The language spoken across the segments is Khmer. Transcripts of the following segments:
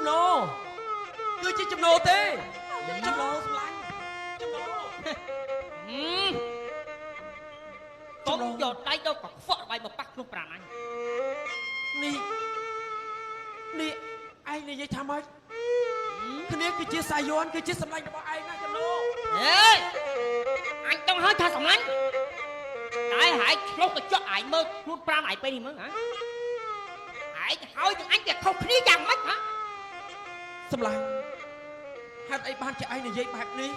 ចំណូគឺជាចំណូទេចំណូសម្លាញ់ចំណូ កុំយកដៃទៅកខ្វក់របស់ឯងមកប៉ះខ្លួនប្រាណអញ នេះនេះឯងនិយាយថាម៉េចគ្នាគឺជាសាយ័នគឺជាសម្លាញ់របស់ឯងណាចំណូ ហេអញដឹងហើយថាសម្លាញ់តែហែងឆ្លុះកញ្ចក់ឯងមើលខ្លួនប្រាណឯងពេលនេះមើលហ៎ឯងហើយនឹងអញវាខុសគ្នាយ៉ាងម៉េចហ៎ សម្លាញ់ហេតុអីបានជាឯងនិយាយបែបនេះ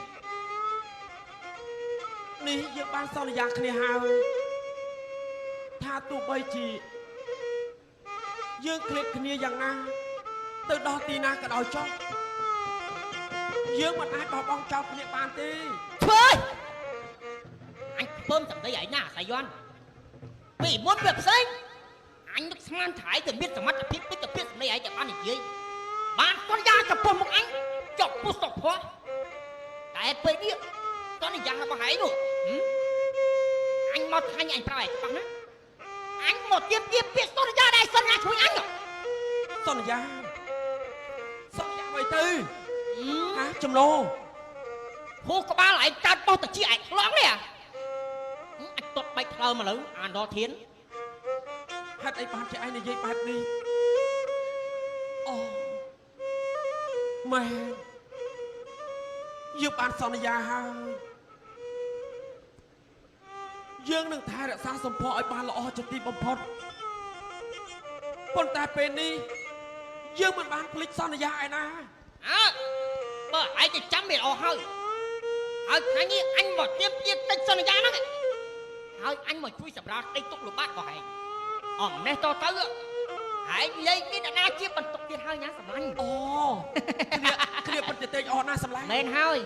នេះយើងបានសន្យាគ្នាហើយថាទោះបីជាយើងឃ្លាតគ្នាយ៉ាងណាទៅដល់ទីណាក៏ដោយចុះយើងមិនអាចបោះបង់ចោលគ្នាបានទេ ធ្វើអើយអញខ្ពើមសម្ដីឯងណាអាសាយ័នពីមុនវាផ្សេងអញនឹកស្មានថាឯងទៅមានសមត្ថភាពដូចទៅភាពសម្ដីឯងតែបាននិយាយបានសន្យាចំពោះមុខអញចុះពុះសុខភ័ក្រតែពេលនេះសន្យារបស់ឯងនោះហឹមអញមកថ្ងៃនេះអញប្រាប់ឯងច្បាស់ណាអញមកទៀមទាពាក្យសន្យាដែលសន្យាជួយអញហ៎ សន្យាសន្យាអ្វីទៅហ៎ចំណូ ហូក្បាលឯងកើតបោះតិចឯងខ្លងនេះអញទាត់បែកថ្លើមឥឡូវអានរធាន ហេតុអីបានជាឯងនិយាយបែបនេះអូម៉ែយើងបានសន្យាហើយយើងនឹងថែរក្សាសម្ផស្សឲ្យបានល្អជាទីបំផុតប៉ុន្តែពេលនេះយើងមិនបានភ្លេចសន្យាឯណា អើបើឯងទៅចាំវាល្អហើយហើយថ្ងៃនេះអញមកទៀមទាតិចសន្យាហ្នឹងហើយអញមកជួយសម្រាលដីទុកលំបាករបស់ឯងអមនេះតទៅឯងលែងមានអ្នកណាជាបន្ទុកទៀតហើយណាសម្លាញ់ អូគ្នាគ្នាពិតជាទេអស់ណាស់សម្លាញ់ មែនហើយ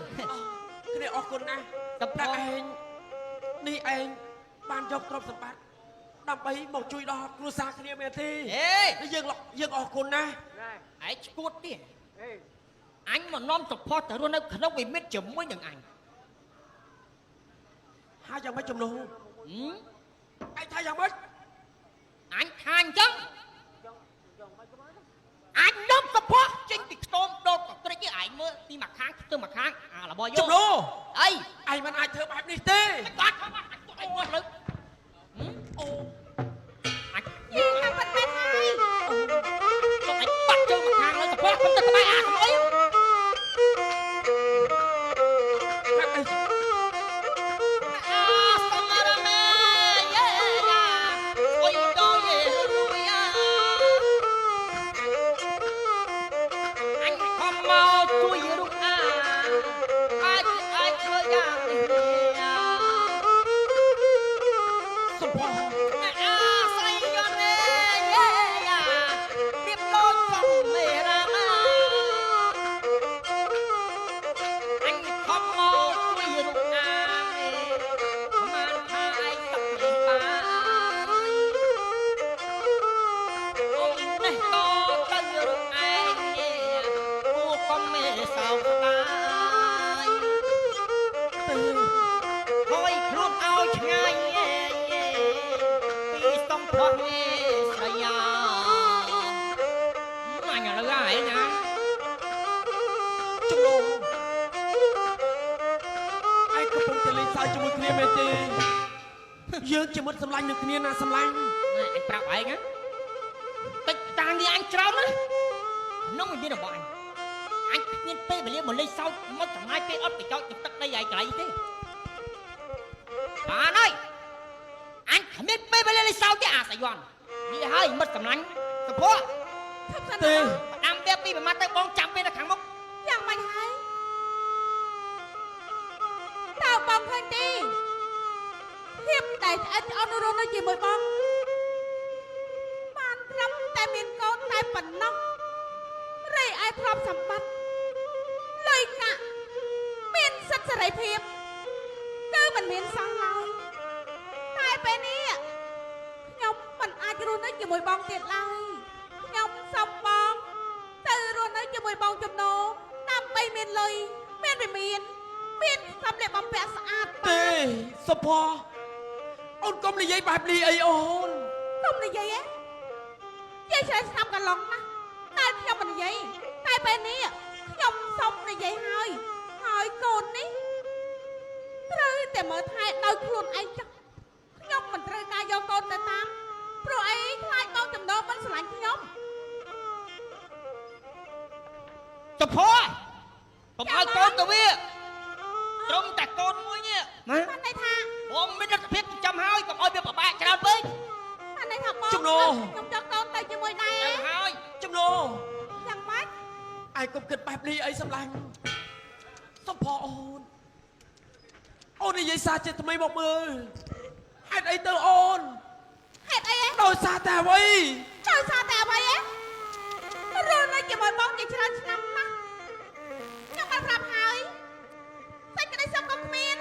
គ្នាអរគុណណាស់ សំ តែ ផ ឯងនេះឯងបានយកទ្រព្យសម្បត្តិដើម្បីមកជួយដល់គ្រួសារគ្នាមែនទេ អេ ហើយយើងយើងអរគុណណាស់ ឯងឈួតទៀតអញមកនាំសុផុសទៅរស់នៅក្នុងវិមិតជាមួយនឹងអញ ហើយយ៉ាងម៉េចចំណូ ហឹម ឯងថាយ៉ាងម៉េច អញថាអញ្ចឹងអញនាំសុផុសចេញពីខ្ទមដកកក្រិចនេះឯងមើលពីមួយខាងទៅមួយខាងអារបស់យក ចំណូ អី ឯងមិនអាចធ្វើបែបនេះទេ បាត់បាត់អញគាត់ឯងមើលលើ អូ អញ យីខាងបាត់មែនហើយ ទុកឯងបាត់ជើងមួយខាងលើសុផុសខ្ញុំទៅក្បែរអាកំអី ហេតុអី អាសំរមេយេយ៉ាអុយតយេរុយយ៉ាអញខំមកជួយរុកអាអាចអាចធ្វើយ៉ាងនេះ សំផស្ស អាស្រីយន់េយេយ៉ារៀបដូចសំមេរាមាអញខំមកជួយរុកអាឯមានថាឯងទឹកនេះបានអូននេះក៏ទៅរុកឯងគូកុំមេសោកស្ដាយ ទេ ហើយខ្លួនឲ្យឆ្ងាយពីសំផស្សស្រីយ៉ាអញឥឡូវហើយណា ចំណូឯងកំពុងតែលេងសើចជាមួយគ្នាមែនទេយើងជាមិត្តសម្លាញ់នឹងគ្នាណាសម្លាញ់ ណែអញប្រាប់ឯងណាតិចតាងនេះអញច្រើនណាស់ក្នុងវិញ្ញាណរបស់អញអញគ្មានពេលវេលាមកលេងសើចមកចំណាយពេលអត់ប្រយោជន៍នឹងទឹកដីឯងកន្លែងទេបានហើយអញគ្មានពេលវេលាលេងសើចទេអាសយន្តនេះហើយមិត្តសម្លាញ់សុភ័ក្រ ធំសិន ទេ ផ្ដាំវាពីប្រមាថទៅបងចាំពេលនៅខាងមុខ យ៉ាងម៉េចហើយតើបងឃើញទេភាពដែលឆ្អិតឆ្អន់រស់នៅជាមួយបងបានត្រឹមតែមានកូនតែប៉ុណ្ណោះរៃឯទ្រព្យសម្បត្តិលុយកាក់មានសិទ្ធិសេរីភាពគឺមិនមានសោះឡើយតែពេលនេះខ្ញុំមិនអាចរស់នៅជាមួយបងទៀតឡើយខ្ញុំសុំបងទៅរស់នៅជាមួយបងចំណូដើម្បីមានលុយមានវិមានមានសម្លៀកបំពាក់ស្អាត ទេសុផអូនកុំនិយាយបែបនេះអីអូន កុំនិយាយឯងនិយាយច្រើនឆ្នាំកន្លងណាស់តែខ្ញុំមិននិយាយតែ តែពេលនេះខ្ញុំសុំនិយាយហើយហើយកូននេះត្រូវតែមើលថែដោយខ្លួនឯងចុះខ្ញុំមិនត្រូវការយកកូនទៅតាមព្រោះអីខ្លាចបងចំណងមិនស្រឡាញ់ខ្ញុំ សុភ័ក្រកុំឲ្យកូនទៅវាត្រឹមតែកូនមួយនេះ ណា បានន័យថា បងមានលទ្ធភាពចិញ្ចឹមហើយកុំឲ្យវាពិបាកច្រើនពេក បានន័យថាបង ចំណូ ខ្ញុំចង់កូនទៅជាមួយដែរ ទៅហើយ ចំណូ យ៉ាងម៉េច ឯងកុំគិតបែបនេះអីសម្លាញ់សំផអូនអូននិយាយសារជាថ្មីមកមើលហេតុអីទៅអូន ហេតុអីហ៎ ដោយសារតែអ្វី ដោយសារតែអ្វីហ៎រស់នៅជាមួយបងជាច្រើនឆ្នាំណាស់ខ្ញុំបានប្រាប់ហើយសេចក្តីសុខក៏គ្មាន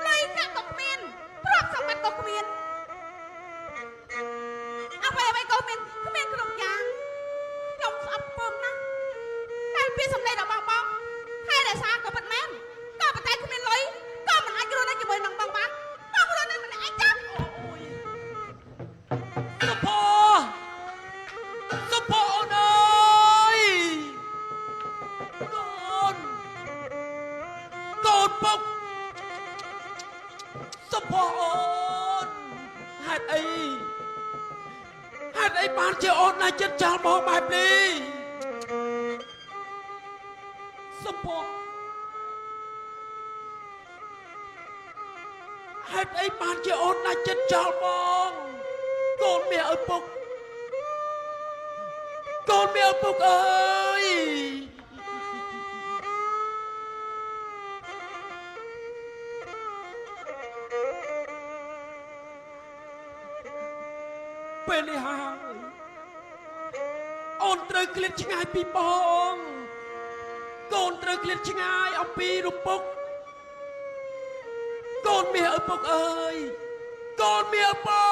លុយកាក់ក៏គ្មានទ្រព្យសម្បត្តិក៏គ្មានអ្វីអ្វីក៏មានគ្មានគ្រប់យ៉ាងខ្ញុំស្អប់ពើមណាស់តែពីសម្ដីរបស់បងថែរក្សាក៏ពិតមែនក៏ប៉ុន្តែគ្មានលុយក៏មិនអាចរស់នៅជាមួយនឹងបងបានបងរស់នៅម្នាក់ឯងចាំ សុផសុផអូនអើយកូនកូនពុកសុផអូនហេតុអីហេតុអីបានជាអូនណាស់ចិត្តចោលបងបែបនេះសុផហេតុអីបានជាអូនណាស់ចិត្តចោលបង កូនមាសឪពុកកូនមាសឪពុកអើយពេលនេះហើយអូនត្រូវឃ្លាតឆ្ងាយពីបង កូនត្រូវឃ្លាតឆ្ងាយអំពីរូបពុកកូនមាសឪពុកអើយកូនមាសឪពុ